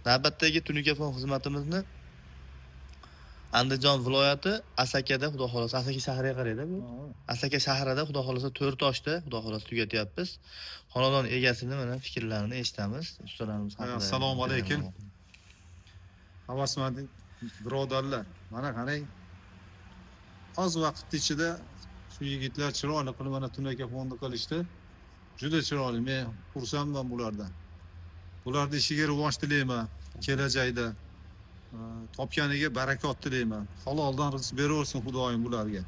Navbatdagi tunukafon xizmatimizni Andijon viloyati Asakada, xudo xohlasa, Asaka shahriga qaraydi bu. Asaka shahrida, xudo xohlasa, To'rtoshda, xudo xohlasa, tugatyapmiz. Xonadon egasini mana fikrlarini eshitamiz. Ustalarimiz haqida. Assalomu alaykum. Havasmand birodarlar, mana qarang, oz vaqt ichida shu yigitlar chiroyli qilib mana tunaka fonni qilishdi. Juda chiroyli, men xursandman bulardan. Bularni ishiga rivoj tilayman kelajakda. Topganiga barakot tilayman. Haloldan rizq beraversin Xudoyim bularga.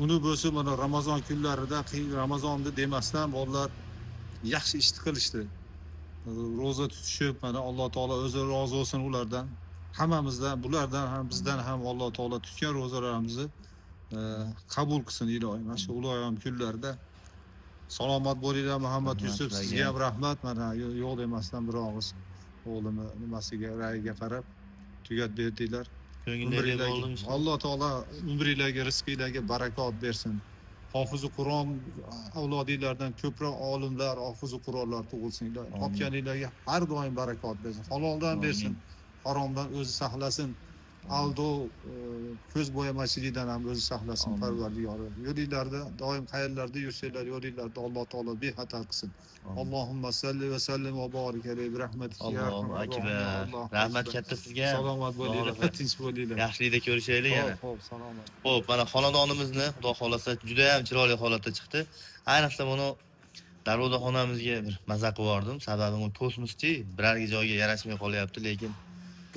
Uni bo'lsa mana Ramazon kunlarida Ramazonni demasdan bolalar yaxshi ishni qilishdi. Ro'za tutishib, mana Alloh taolo o'zi rozi bo'lsin ulardan. Hammamizdan, bulardan ham, bizdan ham Alloh taolo tutgan ro'zalarimizni qabul qilsin iloyim. Mana shu ulug' kunlarda salomat bo'linglar, Muhammad Rahmat Yusuf, sizlarga. Sizga ham rahmat. Mana yo'q demasdan bir og'iz o'g'limni nimasiga, ra'yiga qarab tugat berdinglar. Ko'ngildagi bo'ldimi? Alloh taolo umringlarga, rizqinglarga barakot bersin. Hofizi Qur'on avlodinglardan ko'proq olimlar, hofizi Qur'onlar tug'ilsin. Amin. Topganinglarga har doim barakot bersin. Haloldan Amin. bersin, haromdan o'zi saqlasin. Aldov, ko'z bo'yamachilikdan ham o'zi saqlasin. Amin. Parvardigori. Yo'linglarda doim qayerlarda yursanglar, yo'linglarda Alloh taolo bexatar qilsin. Amin. Allohumma salli va sallim va borik alayhi bi rahmatika ya Allohu arhamar akbar. rohimin. Allohu Rahmat akbar. katta sizga. Salomat bo'linglar, Xudo tinch bo'linglar. Yaxshilikda ko'rishaylik yana. Xo'p, xo'p, salomat. Xo'p, mana xonadonimizni, xudo xohlasa, juda ham chiroyli holatda chiqdi. Ayniqsa buni darvozaxonamizga bir maza qilib yubordim. Sababi bu kosmoschi, birarga joyga yarashmay qolyapti, lekin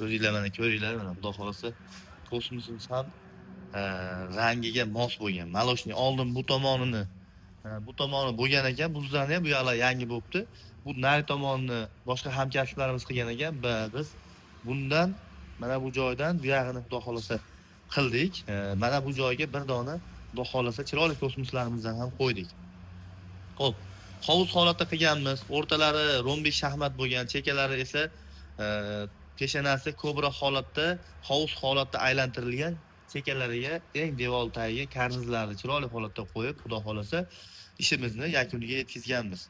o'zinglar mana ko'ringlar, mana xudo xohlasa kosmosimiz ham rangiga mos bo'lgan. Молочный oldin bu tomonini, bu tomoni bo'lgan ekan, bu ham bu yoqlar yangi bo'libdi. Bu nari tomonini boshqa hamkasblarimiz qilgan ekan. Biz bundan mana bu joydan bu yog'ini xudo xohlasa qildik. Mana bu joyga bir dona, xudo xohlasa, chiroyli kosmoslarimizdan ham qo'ydik. Xo'p, hovuz holatda qilganmiz. O'rtalari rombik shaxmat bo'lgan, chekkalari esa peshanasi kobra holatda, hovuz holatda aylantirilgan. Chekkalariga eng devor tagiga karnizlarni chiroyli holatda qo'yib, xudo xohlasa, ishimizni yakuniga yetkazganmiz.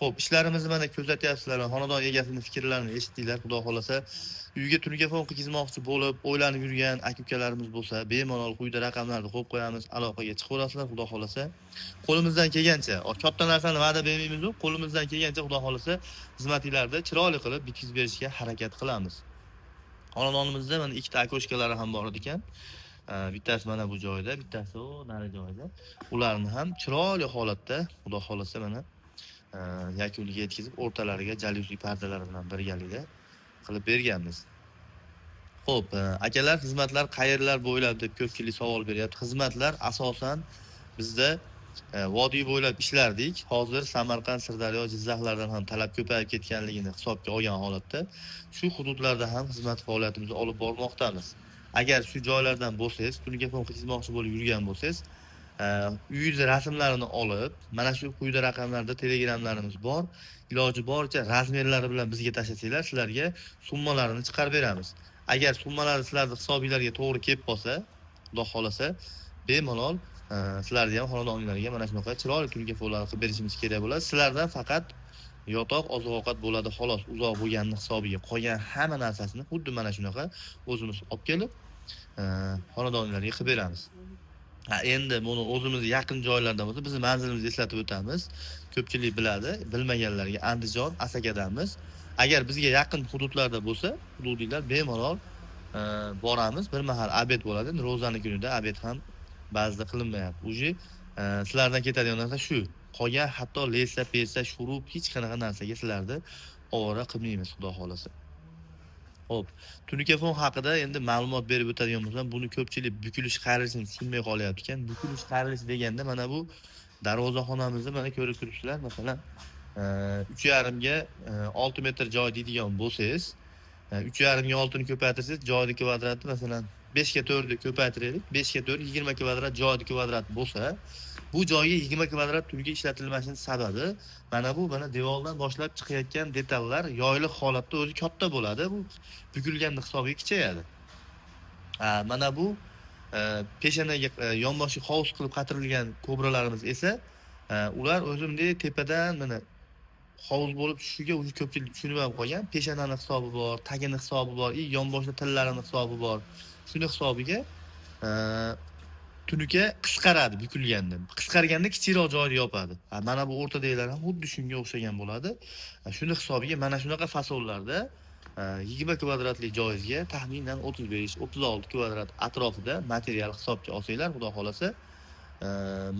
Xo'p, ishlarimizni mana kuzatyapsizlar, xonadon egasini fikrlarini eshitdinglar, xudo xohlasa. Uyga tunukafon qilgizmoqchi bo'lib, o'ylanib yurgan aka-ukalarimiz bo'lsa, bemalol quyida raqamlarni qo'yib qo'yamiz, aloqaga chiqaverasizlar, xudo xohlasa. Qo'limizdan kelgancha, katta narsani va'da bermaymiz-u, qo'limizdan kelgancha, xudo xohlasa, xizmatinglarni chiroyli qilib bitkazib berishga harakat qilamiz. Xonadonimizda mana ikkita окошка lari ham bor ekan. Bittasi mana bu joyda, bittasi u nari joyda. Ularni ham chiroyli holatda, xudo xohlasa, mana yakuniga yetkazib, o'rtalariga jalyuzi pardalar bilan birgalikda qilib berganmiz. Xo'p, akalar, xizmatlar qayerlar bo'ylab deb ko'pchilik savol beryapti. Xizmatlar asosan bizda vodiy bo'ylab ishlardik. Hozir Samarqand, Sirdaryo, Jizzaxlardan ham talab ko'payib ketganligini hisobga olgan holatda shu hududlarda ham xizmat faoliyatimizni olib bormoqdamiz. Agar shu joylardan bo'lsangiz, tunukafon qilmoqchi bo'lib yurgan bo'lsangiz, uyingizni rasmlarini olib, mana shu quyida raqamlarda telegramlarimiz bor. Iloji boricha размер lari bilan bizga tashlasanglar, sizlarga summalarini chiqarib beramiz. Agar summalari sizlarni hisobinglarga to'g'ri kelib qolsa, xudo xohlasa, bemalol sizlarni ham xonadoninglarga mana shunaqa chiroyli tunkafonlarni qilib berishimiz kerak bo'ladi. Sizlardan faqat yotoq, oziq-ovqat bo'ladi xolos, uzoq bo'lganini hisobiga qolgan hamma narsasini xuddi mana shunaqa o'zimiz olib kelib, xonadonlarga qilib beramiz. Ha, endi buni o'zimiz yaqin joylardan bo'lsa, bizni manzilimizni eslatib o'tamiz. Ko'pchilik biladi, bilmaganlarga Andijon, Asakadamiz. Agar bizga yaqin hududlarda bo'lsa, hududiylar bemalol boramiz. Bir mahal обед bo'ladi. Endi ro'zani kunida обед ham ba'zida qilinmayapti. Уже sizlardan ketadigan narsa shu. Qolgan hatto леса, pesa, шуруп, hech qanaqa narsaga sizlarni ovora qilmaymiz, xudo xohlasa. Xo'p, tunukafon haqida endi ma'lumot berib o'tadigan bo'lsam, buni ko'pchilik bukilish qayrilishini tushunmay qolyapti ekan. Bukilish qayrilish deganda mana bu darvozaxonamizni mana ko'rib turibsizlar. Masalan, 3,5 ga 6 metr joy deydigan bo'lsangiz, 3,5 ga 6 ni ko'paytirsangiz, joyni kvadrati, masalan, 5 ga 4 ni ko'paytiraylik. 5 ga 4, 20 kvadrat joyni kvadrat bo'lsa, bu joyga 20 kvadrat tunuka ishlatilmasini sababi mana bu, mana devordan boshlab chiqayotgan detallar yoyliq holatda o'zi katta bo'ladi. Bu bukilganni hisobiga kichayadi. Ha, mana bu peshanaga, yonboshi hovuz qilib qatirilgan kobralarimiz esa, ular o'zi bunday tepadan mana Hovuz bo'lib tushishiga уже ko'pchilik tushunib ham qolgan. Peshanani hisobi bor, tagini hisobi bor, и yonboshda tillarini hisobi bor. Shuni hisobiga tunuka qisqaradi bukilganda. Qisqarganda kichikroq joyni yopadi. Mana bu o'rtadagilar ham xuddi shunga o'xshagan bo'ladi. Shuni hisobiga mana shunaqa fasonlarda 20 kvadratlik joyingizga taxminan 35-36 kvadrat atrofida material hisobga olsanglar, xudo xolasa,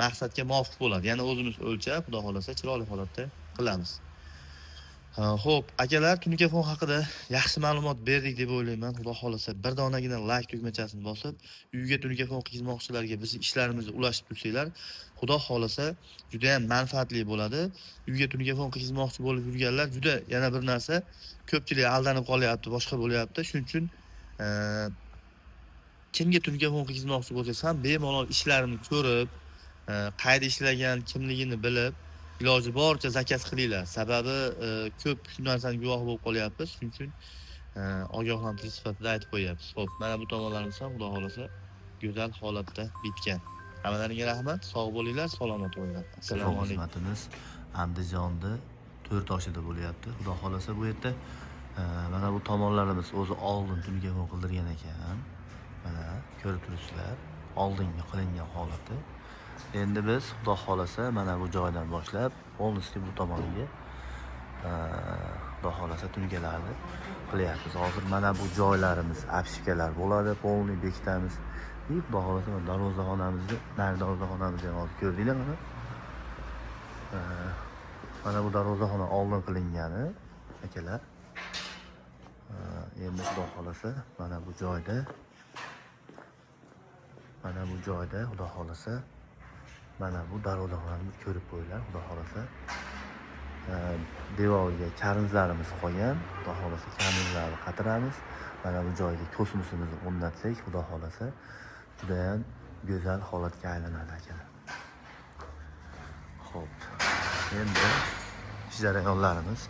maqsadga muvofiq bo'ladi. Yana o'zimiz o'lchab, xudo xolasa, chiroyli holatda qilamiz. Xo'p, akalar, tunuka fon haqida yaxshi ma'lumot berdik deb o'ylayman. Xudo xolasa, bir donagina like tugmachasini bosib, uyga tunuka fon qilmoqchilarga bizni ishlarimizni ulashib tursanglar, xudo xolasa, juda ham manfaatli bo'ladi. Uyga tunuka fon qilmoqchi bo'lib yurganlar juda yana bir narsa, ko'pchilik aldanib qolyapti, boshqa bo'lyapti. Shuning uchun kimga tunuka fon qilmoqchi bo'lsangiz ham bemalol ishlarini ko'rib, qayerda ishlagan, kimligini bilib, iloji boricha zakaz qilinglar. Sababi ko'p shu narsani guvohi bo'lib qolyapmiz. Shuning uchun ogohlantirish sifatida aytib qo'yapmiz. Xo'p, mana bu tomonlarimiz ham xudo xolasa go'zal holatda bitgan. Hammalaringga rahmat, sog' bo'linglar, salomat bo'linglar. Assalomu alaykum. Xizmatimiz Andijonda to'rt oshida bo'lyapti. Xudo xolasa bu yerda mana bu tomonlarimiz o'zi oldin tunuka fon qildirgan ekan. Mana ko'rib turibsizlar, oldingi qilingan holati. Endi biz xudo xolasa mana bu joydan boshlab полностью bu tomoniga xudo xolasa tunukalarni qilyapmiz. Hozir mana bu joylarimiz обшивка lar bo'ladi, полный bekitamiz. И xudo xolasa mana darvozaxonamizni, nari darvozaxonamizni ham hozir ko'rdinglar mana. Mana bu darvozaxona oldin qilingani akalar. Endi xudo xolasa mana bu joyda xudo xolasa mana bu darvozaxonani ko'rib qo'yinglar, xudo xolasa. Devorga karnizlarimiz qolgan, xudo xolasa karnizlarni qatiramiz. Mana bu joyga kosmosimizni o'rnatsak, xudo xolasa judayam go'zal holatga aylanadi akalar. Xo'p, endi ish jarayonlarimiz.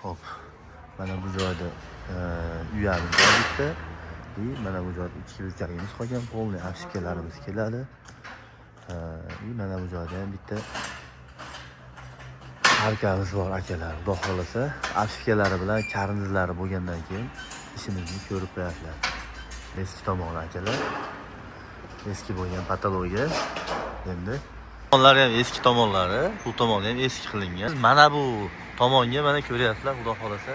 Xo'p, mana bu joyda uyamiz bor bitta. И mana bu joyda ichki burchagimiz qolgan, полный обшивка larimiz keladi. И mana bu joyda ham bitta arkamiz bor akalar. Xudo xolasa, обшивка lari bilan karnizlari bo'lgandan keyin ishimizni ko'rib qo'yasizlar. Eski tomoni akalar. Eski bo'lgan потолок ga endi tomonlari ham eski tomonlari, bu tomoni ham eski qilingan. Mana bu tomonga mana ko'ryapsizlar, xudo xolasa,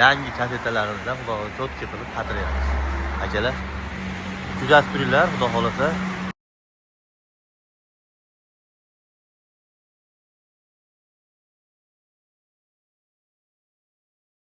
yangi kafetalarimizdan xudo xohlasa чётко qilib qatiryapmiz. Akalar, kuzatib turinglar, xudo xolasa.